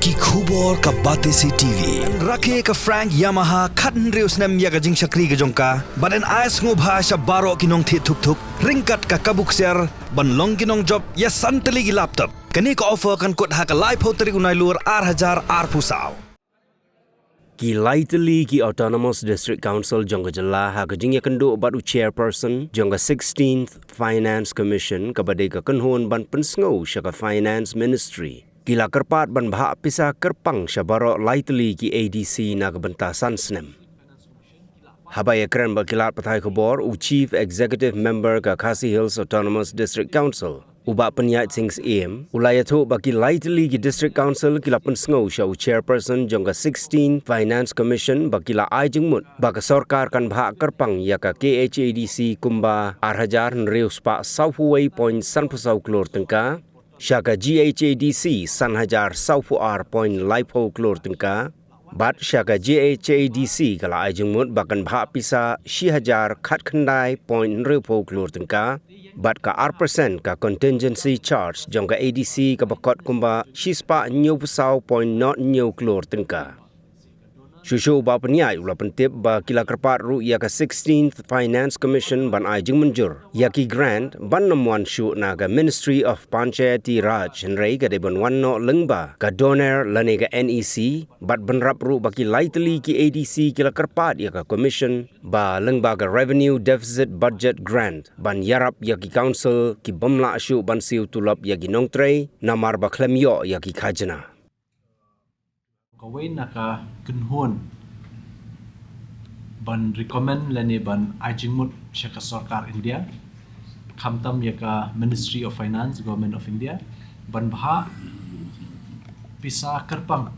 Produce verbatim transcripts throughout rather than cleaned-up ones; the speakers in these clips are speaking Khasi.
Ki khubor ka Batesi T V. Rakhe ka Frank Yamaha khathynriew snem ïa ka jingshakri ka jong ka. Bad yn ai sngewbha sha baroh ki nongthied thuk thuk ryngkat ka kabu ksiar ban long ki nongjop ïa san tylli ki laptop. Kane ka offer kan kut ha ka laiphew tarik u Nailur ar hajar arphew saw. Ki lai tylli ki Autonomous District Council jong ka jylla ha ka jingïakynduh bad u chairperson jong ka sixteenth Finance Commission kaba dei ka kynhun ban pynsngew sha ka Finance Ministry, ki la kyrpad ban bhah pisa kyrpang sha baroh lai tylli ki A D C na ka bynta san snem. Haba ïakren bad ki lad pathai khubor, u Chief Executive Member ka Khasi Hills Autonomous District Council, u Bah Pynïaid Sing Syiem, u la ïathuh ba ki lai tylli ki District Council ki la pynsngew sha u chairperson jong ka sixteenth Finance Commission ba ki la ai jingmut ba ka sorkar kan bhah kyrpang ïa ka K H A D C kumba ar hajar hynriew spah sawphew wei point sanphew saw klur tyngka, sha ka G H A D C san hajar sawphew ar point laiphew klur tyngka, bad sha ka G H A D C ka la ai jingmut ba kan bhah pisa shi hajar khatkhyndai point hynriewphew klur tyngka, bad ka ar percent ka contingency charge jong ka A D C kaba kot kumba shi spah hynñiewphew saw point nod hynñiew klur tyngka. Shuh shuh u Bah Pynïaid u la pyntip ba ki la kyrpad ruh ïa ka sixteenth Finance Commission ban ai jingmynjur ïa ki grant ban nym wan shuh na ka Ministry of Panchayati Raj, hynrei ka dei ban wan noh lyngba ka DoNER lane ka N E C, bad bynrap ruh ba ki lai tylli ki A D C ki la kyrpad ïa ka Commission ba lyngba ka Revenue Deficit Budget Grant ban ïarap ïa ki council ki bym lah shuh ban siew tulop ïa ki nongtrei namar ba khlem ïoh ïa ki khajna. Kawei na ka kynhun ban recommend lane ban ai jingmut sha ka sorkar India, khamtam ïa ka Ministry of Finance, Government of India, ban bhah pisa kyrpang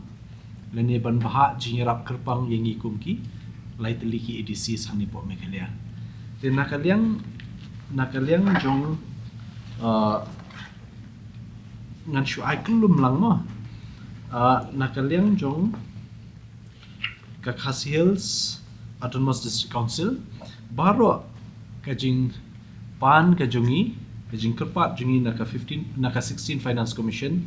lane ban bhah jingïarap kyrpang ïa ngi kum ki lai tylli ki A D Cs hangne hapoh Meghalaya. Te na ka liang, na ka liang jong, uh, ngan shu ai kyllum lang mo. Uh, na ka liang jong ka Khasi Hills Autonomous District Council, baroh ka jingpan ka jong ngi, ka jingkyrpad jong ngi na ka fifteen, na ka sixteen Finance Commission,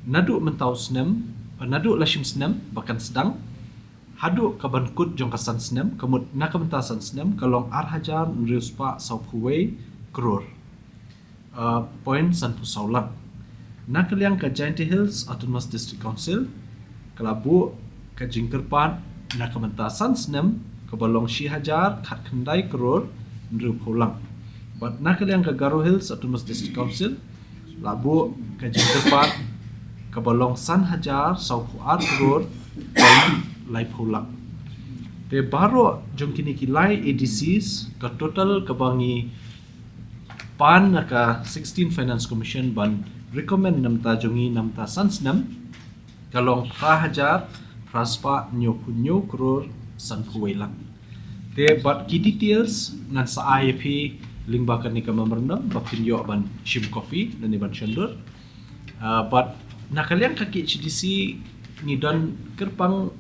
naduh mynta u snem, naduh lashim snem ba kan sdang, haduh ka ban kut jong ka san snem, ka mut na ka bynta san snem, ka long ar hajar hynriew spah sawphew wei klur, uh, point sanphew saw lak. Na ka liang ka Jaintia Hills Autonomous District Council, ka la buh ka jingkyrpad na ka bynta san snem, kaba long shi hajar khatkhyndai klur hynriewphew lak. Bad na ka liang ka Garo Hills Autonomous District Council, la buh ka jingkyrpad kaba long san hajar sawphew ar klur point laiphew lak. Te baroh jong kine ki lai A D Cs, ka total kaba ngi pan na ka sixteen Finance Commission ban recommend na ka bynta jong ngi na ka bynta san snem, ka long phra hajar phra spah hynñiewphew hynñiew klur sanphew wei lak. Te bad ki details ngan sa ai ïa phi lyngba kane ka memorandum ba phin ïoh ban shim copy lane ban shon dur. Uh, bad na ka liang ka K H A D C ngi don kyrpang,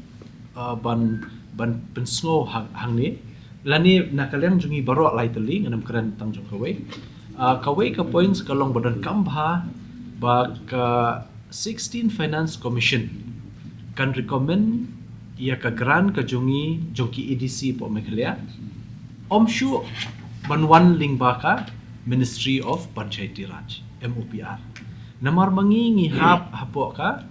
uh, ban, ban pynsngew ha-, hangne. Lane na ka liang jong ngi baroh lai tylli, ngan ym kren tang jong kawei. Uh, kawei ka points ka long ba donkam bha ba ka sixteen Finance Commission kan recommend ïa ka grant ka jong ngi jong ki A D C hapoh Meghalaya, ym shuh ban wan lyngba ka Ministry of Panchayati Raj, M O P R. Namar ma ngi ngi hap hapoh ka,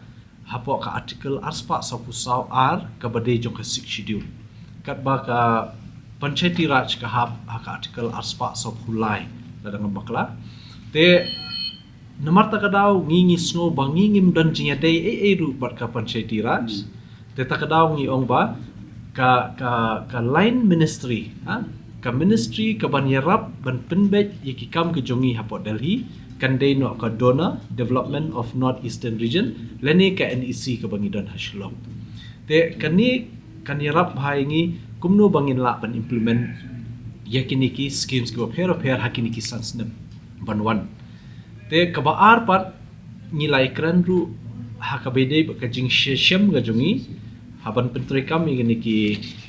hapoh ka Article ar spah sawphew saw ar kaba dei jong ka Sixth Schedule. Katba ka Panchayati Raj ka hap ha ka Article ar spah sawphew lai, lada ngam bakla. Te namar ta ka daw ngi ngi sngew ba ngi ngim don jingïadei ei ei ruh bad ka Panchayati Raj. Te ta ka daw ngi ong ba ka, ka, ka line ministry, ha? Ka ministry kaban ïarap ban pynbeit ïa ki kam ka jong ngi hapoh Delhi kan dei noh ka DoNER, Development of North Eastern Region, lane ka N E C kaba ngi don ha Shillong. Te kane kan ïarap bha ïa ngi kumno ba ngin lah ban implement ïa kine ki schemes kiba pher pher ha kine ki san snem ban wan. Te kaba ar pat ngi la ïakren ruh ha kaba ïadei bad ka jingshem ka jong ngi ha ban pyntreikam ïa kine ki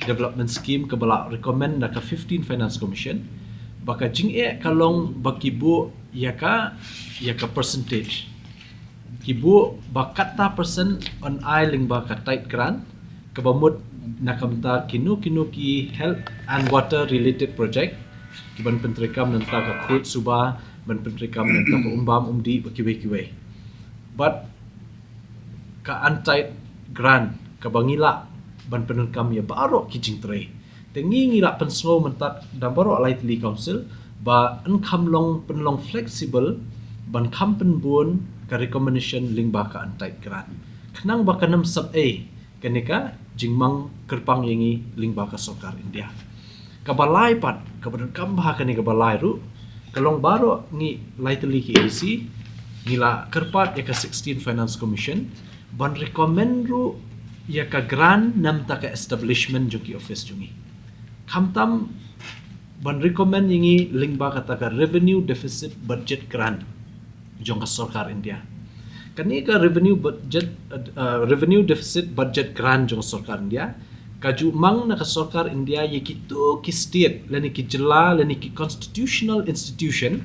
development scheme kaba la recommend da ka fifteen Finance Commission. Ba ka jingeh ka long ba ki buh ïa ka, ïa ka percentage. Ki buh ba kata percent yn ai lyngba ka TIDE grant, kaba mut na ka bynta kino kino ki health and water related project, ki ban pyntreikam na ka bynta ka khuid suba, ban pyntreikam na ka bynta ka um bam um dih bad kiwei kiwei. Bad ka untied grant kaba ngi lah ban pyndonkam ïa baroh ki jingtrei. Te ngi ngi lah pynsngew mynta da baroh lai tylli council ba yn kham long, pynlong flexible ban kham pynbun ka recommendation lyngba ka untied grant, khnang ba kan ym sap ei kane ka jingmang kyrpang ïa ngi lyngba ka sorkar India. Kaba lai pat, kaba donkam bha kane kaba lai ruh, ka long baroh ngi lai tylli ki ADC ngi la kyrpad ïa ka sixteen Finance Commission ban recommend ruh ïa ka grant na ka bynta ka establishment jong ki office jong ngi. Khamtam ban recommend ïa ngi lyngba kata ka revenue deficit budget grant jong ka sorkar India. Kane ka revenue budget, uh, revenue deficit budget grant jong ka sorkar India ka ju mang na ka sorkar India ïa kito ki state lane ki jylla lane ki constitutional institution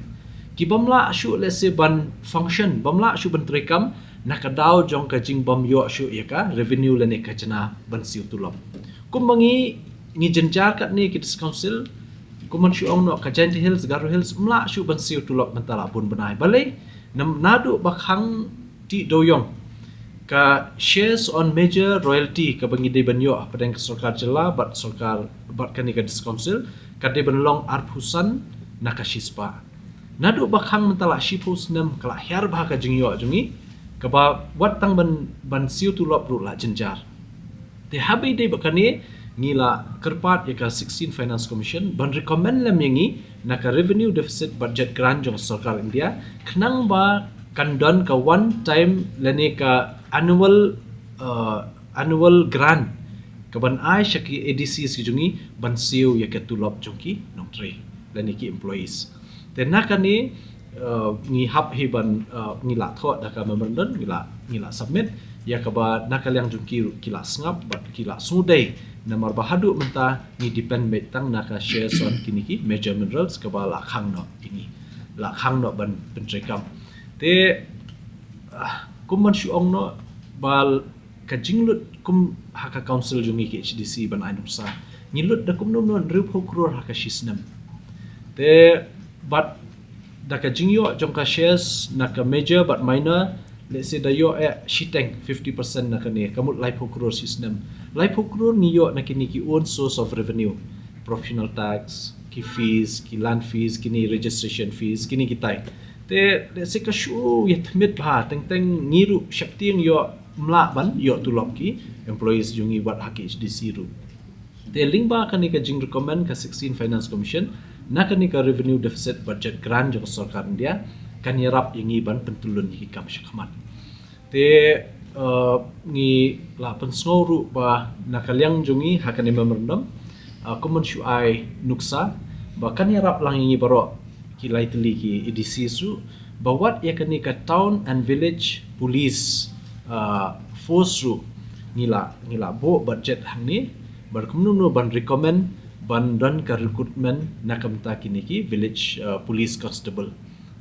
ki bym lah shuh lehse ban function, bym lah shuh ban treikam na ka daw jong ka jingbym ïoh shuh ïa ka revenue lane ka khajna ban siew tulop. Kumba ngi ngi jynjar katne ki District Council, kum ban shu ong noh, ka Jaintia Hills, Garo Hills ym lah shuh ban siew tulop mynta la bun bnai. Balei? Naduh ba khang tih dewïong, ka shares on major royalty kaba ngi dei ban ïoh hapdeng ka sorkar jylla bad sorkar, bad kane ka District Council, ka dei ban long arphew san na ka shispah. Naduh ba khang mynta la shiphew snem ka la hiar bha ka jingïoh jong ngi, kaba wat tang ban, ban siew tulop ruh la jynjar. Te haba ïadei bad kane, ngi la kyrpad ïa ka sixteen Finance Commission ban recommend lem ïa ngi na ka revenue deficit budget grant jong ka sorkar India, khnang ba kan don ka one time lane ka annual, uh, annual grant kaban ai sha ki ADCs ki jong ngi ban siew ïa ka tulop jong ki nongtrei lane ki employees. Te na kane, uh, ngi hap hi ban, uh, ngi la thoh da ka memorandum, ngi la, ngi la submit ïa kaba na ka liang jong ki ruh ki la sngap bad ki la sngewdei, namar ba haduh mynta ngi depend beit tang na ka shares on kine ki major minerals kaba la khang noh ïa ngi, la khang noh ban pyntreikam. Te, ah, kum ban shu ong noh ba ka jinglut kum ha ka council jong ngi KHADC ban ai nuksa, ngi lut da kumno kumno hynriewphew klur ha ka shisnem. Te bad da ka jingïoh jong ka shares na ka major bad minor, lehse da ïoh eh shiteng fifty percent na kane, ka mut laiphew klur shisnem. Laiphew klur ngi ïoh na kine ki own source of revenue, professional tax, ki fees, ki land fees, kine registration fees, kine kitai. Te lehse ka shu ïa tymmen bha, teng teng ngi ruh sheptieng ïoh ym lah ban ïoh tulop ki employees jong ngi wat ha KHADC ruh. Te lyngba kane ka jingrecommend ka sixteen Finance Commission na kane ka revenue deficit budget grant jong ka sorkar India, kan ïarap ïa ngi ban pyntylun ïa ki kam shakhmat. Te, uh, ngi la pynsngew ruh ba na ka liang jong ngi ha kane memorandum, uh, kum ban shu ai nuksa ba kan ïarap lang ïa ngi baroh ki lai tylli ki ADCs ruh, ba wat ïa kane ka Town and Village Police, uh, Force ruh ngi la, ngi la buh budget hangne, ba kumno kumno ban recommend ban don ka recruitment na ka bynta kine ki village, uh, police constable.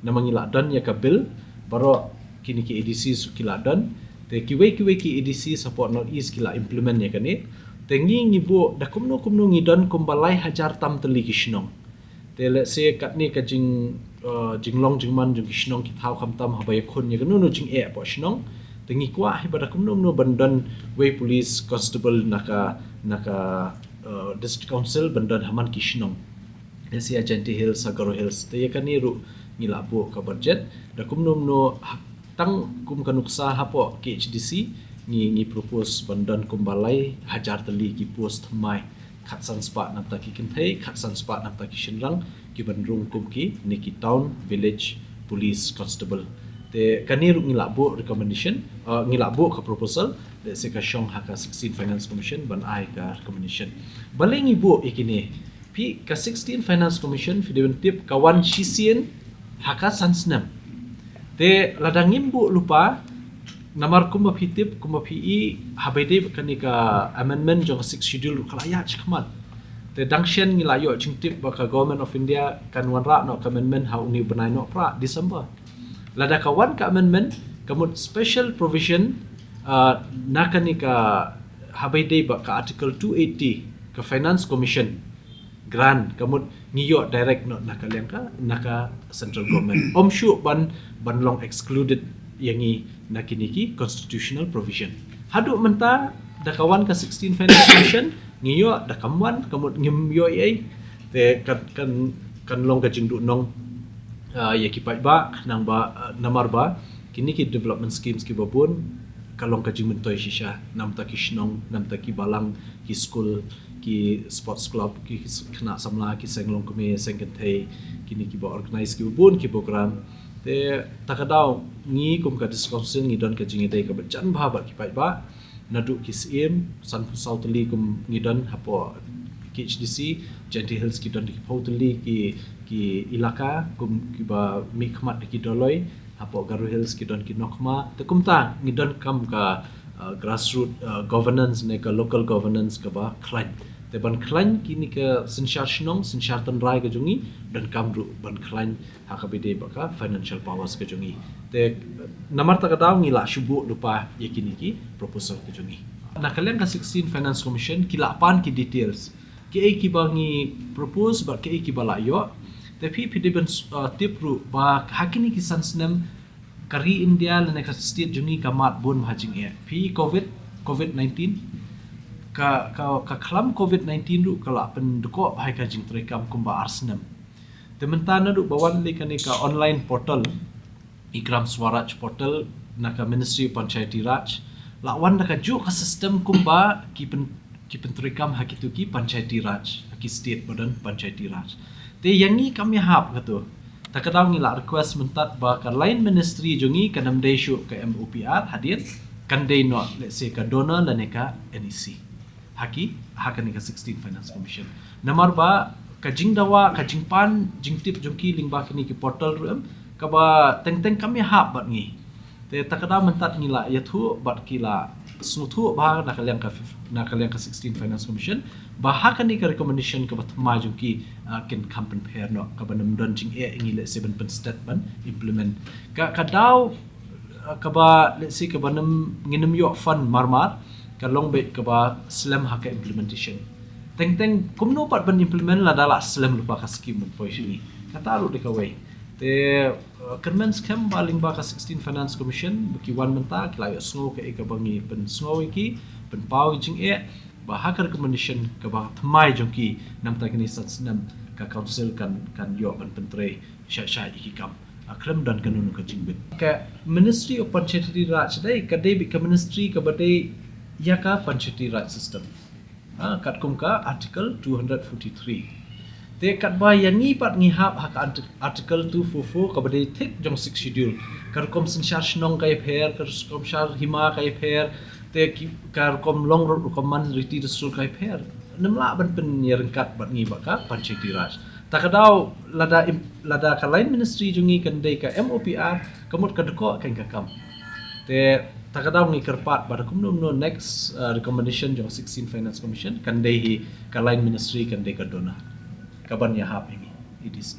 Namar ngi la don ïa ka bill, baroh kine ki ADCs ki la don. Te kiwei kiwei ki ADCs hapoh North East ki la implement ïa kane. Te ngi ngi buh da kumno kumno ngi don kumba lai hajar tam tylli ki shnong. Te lehse katne ka jing, uh, jinglong jingman jong ki shnong ki thaw khamtam haba ïakhun ïa kano kano jingeh hapoh shnong. Te ngi kwah hi ba da kumno kumno ban don wei police constable na ka, na ka, uh, District Council ban don ha man ki shnong. Lehse ha Jaintia Hills, ha Garo Hills. Te ïa kane ruh ngi la buh ka budget. Da kumno kumno ha, tang kum ka nuksa hapoh KHADC ngi, ngi propose ban don kumba lai hajar tylli ki post thymmai. Khatsan spah na ka bynta ki kynthei, khatsan spah na ka bynta ki shynrang, ki ban rung kum kine ki Town Village Police Constable. Te kane ruh ngi la buh recommendation, uh, ngi la buh ka proposal, lehse ka shong ha ka sixteen Finance Commission ban ai ka recommendation. Balei ngi buh ïa kine? Phi, ka sixteen Finance Commission phi dei ban tip ka wan shisien ha ka san snem. Te lada ngim buh lypa, namar kumba phi tip, kumba phi i, haba ïadei bad kane ka amendment jong ka Sixth Schedule ka la ïaid shakhmat. Te dang shen ngi la ïoh jingtip ba ka Government of India kan wanrah noh ka amendment ha une u bnai Nohprah, December. Lada ka wan ka amendment, Ka mut special provision, ah, na kane ka, haba ïadei bad ka Article two eighty, ka Finance Commission grant, ka mut ngi ïoh direct noh na ka liang ka, na ka central government. Ym shuh ban, ban long excluded ïa ngi na kine ki constitutional provision. Haduh mynta, da ka wan ka sixteen Finance Commission, ngi ïoh, da kam wan, ka mut ngim ïoh ei ei. Te kan, kan, kan long ka jingduhnong, ah, ïa ki paidbah, khnang ba, ah, namar ba kine ki development schemes kiba bun ka long ka jingmyntoi shisha, na bynta ki shnong, na bynta ki balang, ki skul, ki sports club, ki, ki khynnah samla, ki seng longkmie, seng kynthei, kine kiba organise kiba bun ki program. Te ta ka daw ngi kum ka District Council ngi don ka jingïadei kaba jan bha bad ki paidbah. Naduh ki Syiem, sanphew saw tylli kum ngi don hapoh K H D C, Jaintia Hills ki don ki phew tylli ki, ki ilaka kum kiba mihkhmat da ki Dolloi, hapoh Garo Hills ki don ki Nokma. Te kumta ngi donkam ka, uh, grassroot, uh, governance ne ka local governance kaba khlaiñ. Te ban khlaiñ kine ka synshar shnong, synshar tynrai ka jong ngi, donkam ruh ban khlaiñ ha kaba ïadei bad ka financial powers ka jong ngi. Te namar ta ka daw ngi la shu buh lypa ïa kine ki proposal ka jong ngi. Na ka liang ka sixteen Finance Commission ki la pan ki details, kiei kiba ngi propose bad kiei kiba la ïoh. Te phi, phi dei ban, uh, tip ruh ba ha kine ki san snem ka ri India lane ka state jong ngi ka mad bun bha jingeh. Phi covid, covid nineteen, ka, ka, ka khlam covid nineteen ruh ka la pyndkoh bha ïa ka jingtreikam kumba ar snem. Te mynta naduh ba wan lei kane ka online portal, i Gram Swaraj portal na ka Ministry of Panchayati Raj, la wan da kajuh ka system kumba ki pyn, ki pyntreikam ha kito ki Panchayati Raj, ha ki state ba don Panchayati Raj. Te ïa ngi kam ïahap kato. Ta ka daw ngi la request mynta ba ka line ministry jong ngi kan ym dei shuh ka M O P R hadien, kan dei noh, let's say, ka DoNER lane ka N E C. Ha ki, ha kane ka sixteen Finance Commission. Namar ba ka jingdawa, ka jingpan jingtip jong ki lyngba kine ki portal ruh em, kaba teng teng kam ïahap bad ngi. Te ta ka daw mynta ngi la ïathuh bad ki la sngewthuh bha na ka liang ka fif, na ka liang ka sixteen Finance Commission, ba ha kane ka recommendation kaba thymmai jong ki, ah, kin kham pynpher noh, kaba nym don jingeh ïa ngi, let's say, ban pynstet ban implement. Ka, ka daw, ah, kaba, let's say, kaba nym, ngin nym ïoh fund marmar, ka long beit kaba slem ha ka implementation. Teng teng kumno pat ban implement lada la slem lypa ka scheme ban poi sha ngi. Kata ruh dei kawei. Te, uh, kyrmen skhem ba lyngba ka sixteen Finance Commission ba ki wan mynta ki la ïohsngew kaei kaba ngi pynsngew ïa ki, pynpaw ïa ki jingeh, ba ha ka recommendation kaba thymmai jong ki, na bynta kine san snem ka council kan, kan ïoh ban pyntrei shai shai ïa ki kam. Ah, khlem don kano kano ka jingbit. Ka Ministry of Panchayati Raj dei, ka dei beit ka ministry kaba dei ïa ka Panchayati Raj system. Ah, katkum ka Article two hundred forty-three. Te katba ïa ngi pat ngi hap ha ka Arti-, Article two four four kaba dei thik jong Sixth Schedule. Ka rukom synshar shnong ka ïapher, ka rukom synshar hima ka ïapher, te ki, ka rukom long ruh, rukom man, riti dustur ka ïapher. Nym lah ban pynïaryngkat bad ngi bad ka Panchayati Raj. Ta ka daw lada im-, lada ka line ministry jong ngi kan dei ka M O P R, ka mut ka dkoh kein ka kam. Te ta ka daw ngi kyrpad ba da kumno kumno next, uh, recommendation jong sixteen Finance Commission kan dei hi ka line ministry kan dei ka DoNER. Kaban ïahap ïa ngi i D C.